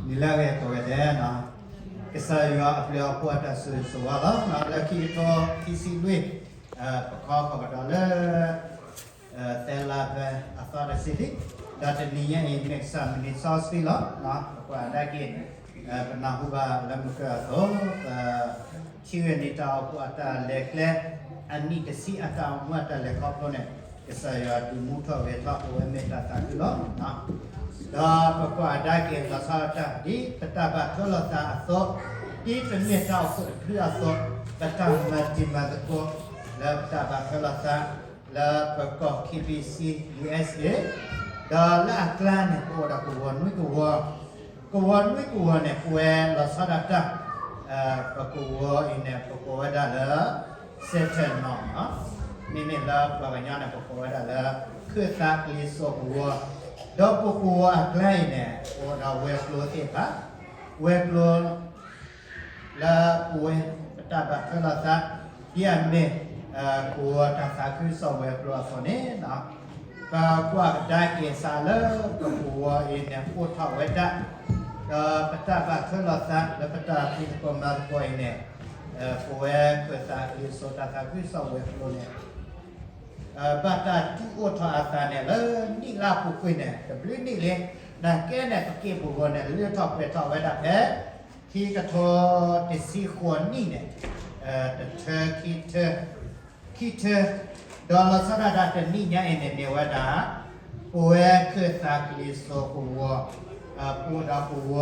နံၤလၢအဂ့ၤကိးဂၤဒဲး, ကစၢ်ယွၤအဘျုးအဖှိၣ်အတၢ်ဆိၣ်ဂ့ၤဆိၣ်ဝါလီၤ. လၢခံကထိခံဆံလွံၢ်, ပခီဖီကဒီးလၢ သၢလါဖဲအသီတဆံလံ, ဒီးတနံၤညါအံၤ မ့ၢ်ကစၢ်မုၢ်နံၤစီဆှံလီၤ. ပကွၢ်ကဒါက့ၤ ပနၢ်ဟူဘၣ်လၢမုၢ်ကၢအသိး, ပထံဂ့ၢ်နံၤတၢ်အိၣ်ဖှိၣ်အတၢ်လဲၤကျဲ အနံၣ်တဆံအတၢ်အိၣ်မူအတၢ်လဲၤခီဖျိန့ၣ်, ကစၢ်ယွၤဒုးမူထီၣ်ဂဲၤထီၣ် အဝဲမ့ၢ်တၢ်သးခုလီၤ. ဒီးပကွၢ်ကဒါက့ၤလီၤဆီဒၣ်တၢ် ဒ်ပတၢ်ဘၣ်ထွဲလိာ်သးအသိး, ဒ်ပမ့ၢ်တၢ်အိၣ်ဖှိၣ်တဖုအသိး, ပတၢ်မၤတံၤမၤသကိး လၢပတၢ်ဘၣ်ထွဲလိာ်သး လၢပကီၢ် ခ့ဘံၣ်စံ ယူၣ်အ့ၣ်အ့ၣ်, ဒီးလၢအကျါန့ၣ် ပအိၣ်ဒီးကဝီၤနွံကဝီၤ, ကဝီၤနွံကဝီၤန့ၣ် ပဝဲလီၤဆီဒၣ်တၢ်, ပကဝီၤအံၤန့ၣ် ပကိးဝဲဒၣ်လၢ Sentinel နီၤ, မ့မ့ၢ်လၢပှၤကညီန့ၣ် ပကိးဝဲဒၣ်လၢ ခၢၣ်သးကလံၤစိးကဝီၤ, ဒီးပကဝီၤအကျါအံၤန့ၣ် ပအိၣ်ဒီးဝဲၤကျိၤသ့ၣ်တဖၣ်, ဝဲၤကျိၤ လၢပဝဲပတၢ်ဘၣ်ထွဲလိာ်သး ဒ်အမ့ၢ် ကဝီၤတၢ်သးခုကစီၣ်ဝဲၤကျိၤအသိးန့ၣ်, ပကွၢ်ကဒါက့ၤစးလၢပကဝီၤအံၤန့ၣ် အိၣ်ထီၣ်ဝဲဒၣ်, ဒီးပတၢ်ဘၣ်ထွဲလိာ်သးလၢပတၢ်ဖံးသကိးမၤသကိးအံၤန့ၣ်, ပဝဲခၢၣ်သးကလံၤစိးတၢ်သးခုကစီၣ်ဝဲၤကျိၤန့ၣ် ဘၣ်တၢ်ဒုးအိၣ်ထီၣ်အသးန့ၣ် လၢနံၣ်လါပူၤကွံာ်န့ၣ် တဘျုးနံၣ်လံ, နာ်ကဲန့ၣ် ပက့ၢ်ပဂီၤန့ၣ် လၢထီၣ်ပှဲၤထီၣ်ဝဲဒၣ်ဖဲ ခံကထိတဆံဃိးနံၣ်န့ၣ်, တထၢ ခံထၢ, ခံထၢ, ဒီးလီၤဆီဒၣ်တၢ်တနံၤညါအံၤန့ၣ် မ့ၢ်ဝဲဒၣ် ပဝဲခၢၣ်သးကလံၤစိးကဝီၤ, ပအိၣ်ဒီးကဝီ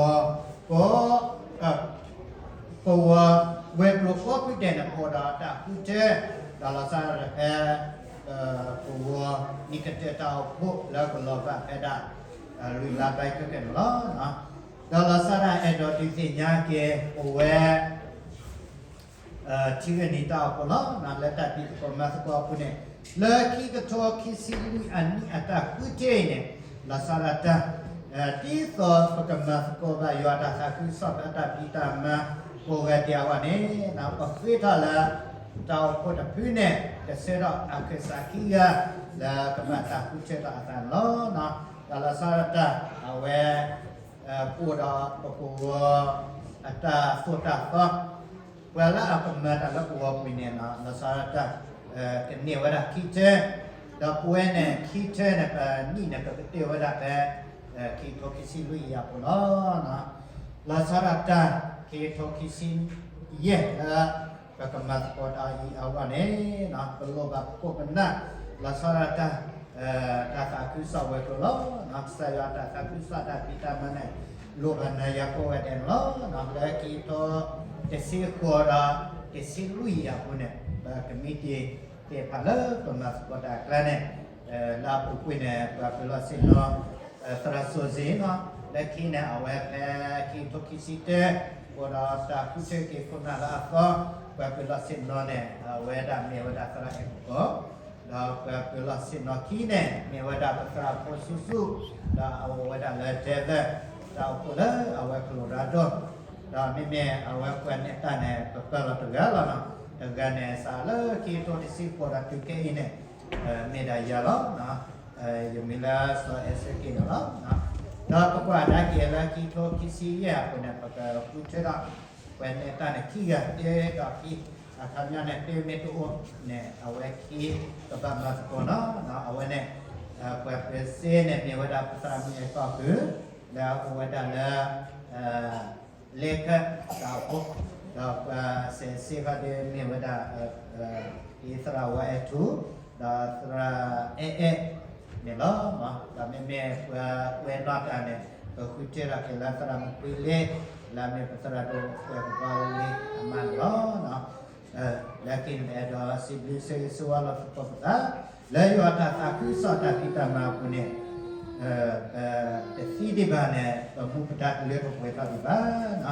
ၤ, က ကဝီၤ ဝဲၤကျိၤကိးဖုဒဲးန့ၣ် ပအိၣ်ဒီးတၢ်ဃုထၢ, ဒီးလီၤဆီဒၣ်တၢ်ဖဲ ကဝီၤနံၣ်ကတၢၢ်တၢ်အိၣ်ဖှိၣ်လၢကလီၤဘၣ်ဖဲဒၣ် လွံၢ်လါဘဲခဲကဲန့ၣ်လီၤ. ဒီးလီၤဆီဒၣ်အဲၣ်ဒိးဒုးသ့ၣ်ညါက့ၤပဝဲ ထံဂ့ၢ်နံၤတၢ်အိၣ်ဖှိၣ်လီၤ. လၢတၢ်ဖံးသကိးမၤသကိးအပူၤန့ၣ်, လၢခံကထိခံဆံလွံၢ်အနံၣ်အတၢ်ဃုထၢအံၤန့ၣ်, လီၤဆီဒၣ်တၢ် ဒ်သိးပကမၤသကိးဘၣ်ယွၤတၢ်သးခုကစီၣ်ဖဲတၢ်ဖံးတၢ်မၤကိးဂၤဒဲးအဂီၢ်န့ၣ်, ပဃ့ထီၣ်လၢ တၢ်အိၣ်ဖှိၣ်တဖုန့ၣ် ကဆှၢထီၣ်အခၢၣ်စးခံဂၤ လၢကဘၣ်တၢ်ဃုထၢထီၣ်အသးန့ၣ်လီၤ. ဒီးလီၤဆီဒၣ်တၢ် အဝဲ ပအိၣ်ဒီးပကဝီၤအတၢ်သိၣ်တၢ်သီ, ပှၤလၢအကမၤတၢ်လၢပဂီၤပူၤန့ၣ် လီၤဆီဒၣ်တၢ် ကန့ၢ်ဝဲဒၣ်ခံထၢ, ဒီးပဝဲန့ၣ် ခံထၢန့ၣ် ပနံၣ်န့ၣ် ပကတ့ၢ်ဝဲဒၣ်ဖဲ ခံကထိခံဆံလွံၢ်အံၤအပူၤလီၤ. လီၤဆီဒၣ်တၢ် ခံကထိခံဆံယဲၢ်လၢ ပကမၤသကိးတၢ်အံၤအဂီၢ်န့ၣ်, ပလိၣ်ဘၣ်ပခိၣ်ပနၢ် လီၤဆီဒၣ်တၢ် တၢ်သးခုကစီၣ်ဝဲၤကျိၤလီၤ. ကစၢ်ယွၤတၢ်သးခုကစီၣ်တၢ်ဖံးတၢ်မၤန့ၣ် လိၣ်ဘၣ်နၤယၤကိးဂၤဒဲးန့ၣ်လီၤ. လၢခံကထိတဆံဃိးဒီး တဆံလွံၢ်အံၤအပူၤန့ၣ် ပကမံးတံာ်သ့ၣ်တဖၣ်လၢပမၤသကိးတၢ်အကျါန့ၣ်, လၢအပူၤကွံာ်န့ၣ် ပှၤပၢၤလီၢ်ဆ့ၣ်နီၤ သရၣ်စိၣ်စ့ၣ်နီၤ, လၢခံန့ၣ် အဝဲဖဲခံကထိခံဆံတၢ အိၣ်ဒီးတၢ်ဃုထၢက့ၤခိၣ်နၢ်လၢအသီ, ပှၤပၢၤလီၢ်ဆ့ၣ်နီၤန့ၣ် အဝဲဒၣ်မ့ၢ်ဝဲဒၣ်သရၣ်အဲၣ်ကီၢ်, ဒီးပှၤပၢၤလီၢ်ဆ့ၣ်နီၤခံန့ၣ် မ့ၢ်ဝဲဒၣ်ပသရၣ်ဖိဆူၣ်ဆူၣ်, ဒီးအအိၣ်ဝဲဒၣ်လၢ Denver, တၢ်အိၣ်ဖှိၣ်လၢအဝဲ Colorado, ဒီးမ့မ့ၢ်အဝဲကွဲးန့ၢ်တၢ်န့ၣ် ပပာ်လီၤတဂၤလီၤနီၤ, တဂၤန့ၣ် စးလၢခံကထိတဆံဃိးဒီးတုၤခဲအံၤန့ၣ် မ့ၢ်ဒၣ်ယၤလီၤ. ယမံၤလၢစီၤအဲၣ်စ့က့ၣ်န့ၣ်လီၤ. ဒီးပကွၢ်ကဒါက့ၤလၢခံကထိခံဆံယဲၢ်အပူၤန့ၣ် ပကဃုထၢဒီး ကွဲးန့ၢ်တၢ်န့ၣ်ခံဂၤတ့ဒီးခံ, အခီပညီန့ၣ် တ့မ့ၢ်တအိၣ်န့ၣ် အဝဲခံကဘၣ်မၤသကိးနီၤ. အဝဲန့ၣ် ပှၤပၢၤစ့န့ၣ် မ့ၢ်ဝဲဒၣ်ပသရၣ်မုၣ်အဲၣ်ကီၢ်ဃုာ်, လၢအအိၣ်ဝဲဒၣ်လၢ လဲၤခၢၣ်တၢ်အိၣ်ဖှိၣ်, ဒီးပှၤစဲးစ့ဖးဒိၣ်မ့ၢ်ဝဲဒၣ် သရၣ်ဝါအဲၣ်ထူ, ဒီးသရၣ်အဲၣ်အဲၣ်န့ၣ်လီၤ. ဒီးမ့မ့ၢ်ပှၤကွဲးနီၣ်တၢ်န့ၣ် ပဃုထၢထီၣ်က့ၤလၢသရၣ်မုၣ်ကွံလ့, လၢအမ့ၢ်ပသရၣ်ဒိၣ်ပှၤကဘီလ့အမါန့ၣ်လီၤ. လၢခံန့ၣ် ပအဲၣ်ဒိးစံးဘျုးဆိၣ်ဂ့ၤဆိၣ်ဝါလီၤသကိးပသး လၢယွၤတၢ်သးခုကစီၣ်တၢ်ဖံးတၢ်မၤအပူၤန့ၣ်, ပတသံဒံးဘၣ်န့ၣ် ပမူပဒါတလၢပှဲၤထီၣ်ဒံးဘၣ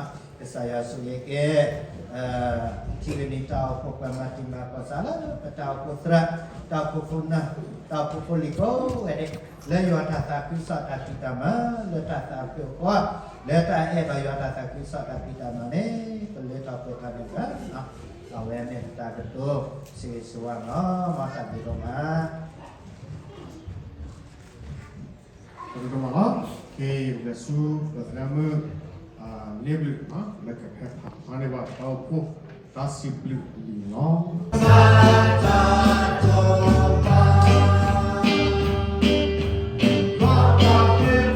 ်. ကစၢ်ယွၤဆိၣ်ဂ့ၤက့ၤ ထံဂ့ၢ်နံၤတၢ်အိၣ်ဖှိၣ်ပှၤမၤတံၤမၤကီၢ်စးလၢ ပတၢ်အိၣ်ဖှိၣ်သရၣ်, တၢ်အိၣ်ဖှိၣ်ဖိနၢ်, တၢ်အိၣ်ဖှိၣ်ဖိလံၤကိးဂၤဒဲး, လၢယွၤတၢ်သးခုကစီၣ်တၢ်ဖံးတၢ်မၤ လၢတၢ်သးခုအဃိ, လၢတၢ်အဲၣ်ဘၣ်ယွၤတၢ်သးခုကစီၣ်တၢ်ဖံးတၢ်မၤန့ၣ် ပလၢထီၣ်ပှဲၤထီၣ်ဒံးဘၣ်. အဝဲမ့ၢ်ပတၢ်ကတိၤဆိၣ်ဂ့ၤဆိၣ်ဝါလီၤ. မ်တၢ်ဘျုးဒိၣ်မး တၢ်ဘျုးဒိၣ်မးလီၤ. ကဲ ယကစူး ပသရၣ်မုၣ် န့ၣ်ဘျုး လၢကဖဲဖးဖျါန့ၢ်ဘၣ်တၢ်အိၣ်ဖှိၣ်တၢ်စံးဘျုးအလံာ်န့ၣ်လီၤ. ထံဂုၤဒံးကညီဘျၢထံခရံာ်ဖိတၢ်အိၣ်ဖှိၣ် တဆံ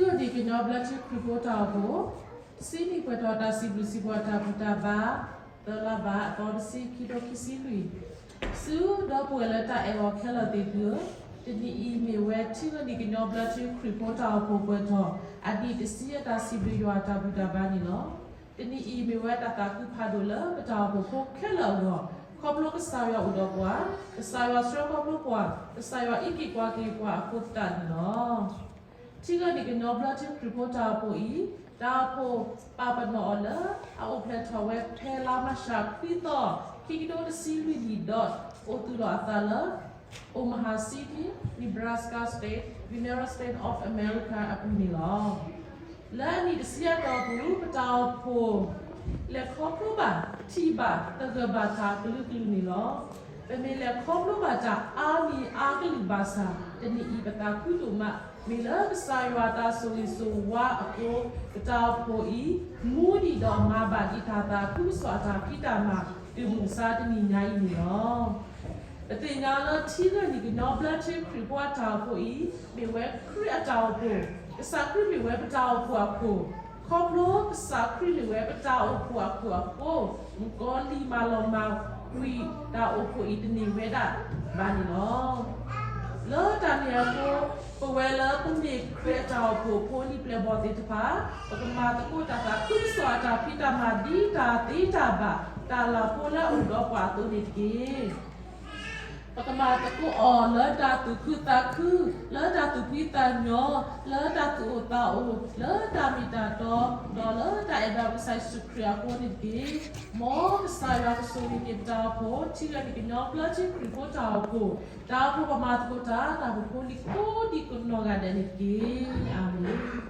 နံၣ်ပှဲၤထီၣ်တၢ်စံးဘျုးစံးဖှိၣ်တၢ်ဘူၣ်တၢ်ဘါ သၢလါဘၣ် အသီတဆံ ခံထိခံဆံလွံၢ်, ဆူဒီပုၢ်ဝဲၢ်လၢတၢ်အဲၣ်အီၤခဲလၢာ်သ့ၣ်သုဧၢ, တနံၤအံၤမ့ၢ်ဝဲထံဂုၤဒံးကညီဘျၢထံခရံာ်ဖိတၢ်အိၣ်ဖှိၣ်ပှဲၤထီၣ် အနံၣ်တဆံယဲၢ်တၢ်စံးဘျုးယွၤတၢ်ဘူၣ်တၢ်ဘါန့ၣ်လီၤ. တနံၤအံၤမ့ၢ်ဝဲတၢ်သးခုဖးဒိၣ်လၢပတၢ်အိၣ်ဖှိၣ်ဖိခဲလၢာ်အဂီၢ်, ခီဖျိကစၢ်ယွၤအိၣ်ဒီးပှၤ, ကစၢ်ယွၤဆှၢခီဖျိပှၤ, ကစၢ်ယွၤအံးက့ၤကွၢ်က့ၤပှၤအဃိသတးန့ၣ်လီၤ. ထံဂုၤဒံးကညီဘျၢထံခရံာ်ဖိတၢ်အိၣ်ဖှိၣ်အံၤ, တၢ်အိၣ်ဖှိၣ်ပာ်ပနီၣ်အီၤလၢ အအိၣ်ဖျဲၣ်ထီၣ်ဝဲဖဲလါမၢ်ၡးခွံသီ ခံကထိတဆံလွံၢ်နံၣ်ဒီး အိၣ်သူၣ်လီၤအသးလၢ Omaha City, Nebraska State, United States of America အပူၤန့ၣ်လီၤ. လၢအနံၣ်တဆံအတီၢ်ပူၤ ပတၢ်အိၣ်ဖှိၣ် လဲၤခီဖျိဘၣ် ထံၣ်ဘၣ် သဂၢၢ်ဘၣ်တၢ်ကလုာ်ကလုာ်န့ၣ်လီၤ. ပမ့ၢ်လဲၤခီဖျိဘၣ်တၢ်အါမံၤအါကလုာ်ဘၣ်ဆၣ် တနံၤအံၤပသးခုဒိၣ်မး မ့ၢ်လၢကစၢ်ယွၤတၢ်ဆိၣ်ဂ့ၤဆိၣ်ဝါအဃိ ပတၢ်အိၣ်ဖှိၣ်အံၤ မူဒံးဒီးမၤဘၣ်ဒံးတၢ်သးခုကစီၣ်အတၢ်ဖံးတၢ်မၤ တုၤမုၢ်မဆါတနံၤညါအံၤန့ၣ်လီၤ. ပသ့ၣ်ညါလၢထံဂုၤဒံးကညီဘျၢထံခရံာ်ဖိအတၢ်အိၣ်ဖှိၣ်အံၤ မ့ၢ်ဝဲခရံာ်အတၢ်အိၣ်ဖှိၣ်, ကစၢ်ခရံာ်မ့ၢ်ဝဲပတၢ်အိၣ်ဖှိၣ်အခိၣ်, ခီဖျိကစၢ်ခရံာ်မ့ၢ်ဝဲပတၢ်အိၣ်ဖှိၣ်အခိၣ်အဃိ မုၣ်ကီၤလံၢ်မၤလီၤမၢ်ကွံာ်တၢ်အိၣ်ဖှိၣ်အံၤတန့ၢ်ဝဲဒၣ်ဘၣ်န့ၣ်လီၤ. လၢတၢ်န့ၣ်အဃိ ပဝဲလၢပမ့ၢ်ခရံာ်အတၢ်အိၣ်ဖှိၣ်ဖိလံၤပျဲၢ်ဘီၣ်သ့ၣ်တဖၣ် ပကမၤသကိးတၢ်သးခုကစီၣ်အတၢ်ဖံးတၢ်မၤဒ်တၢ်သ့တၢ်ဘၣ် တၢ်လၤဖိလၢအအိၣ်ဒီးပှၤအသိးန့ၣ်တက့ၢ်. ပကမၤသကိးအီၤလၢတၢ်သူၣ်ခုသးခု, လၢတၢ်သူၣ်ဖှံသးညီ, လၢတၢ်သူၣ်အိၣ်သးအိၣ်, လၢတၢ်မ့ၢ်တၢ်တီ, ဒီးလၢတၢ်အဲၣ်ဘၣ်ကစၢ်ယ့ၣ်ၡူးခရံာ်အဃိန့ၣ်တက့ၢ်. မ်ကစၢ်ယွၤကဆိၣ်ဂ့ၤက့ၤပတၢ်အိၣ်ဖှိၣ် ထံဂုၤဒံးကညီဘျၢထံခရံာ်ဖိတၢ်အိၣ်ဖှိၣ်, တၢ်အိၣ်ဖှိၣ်ပမၤသကိးတၢ် တၢ်အိၣ်ဖှိၣ်ဖိလံၤကိးဒံးကနီၢ်ဂၤဒဲးန့ၣ်တက့ၢ်. အၤမ့ၣ်.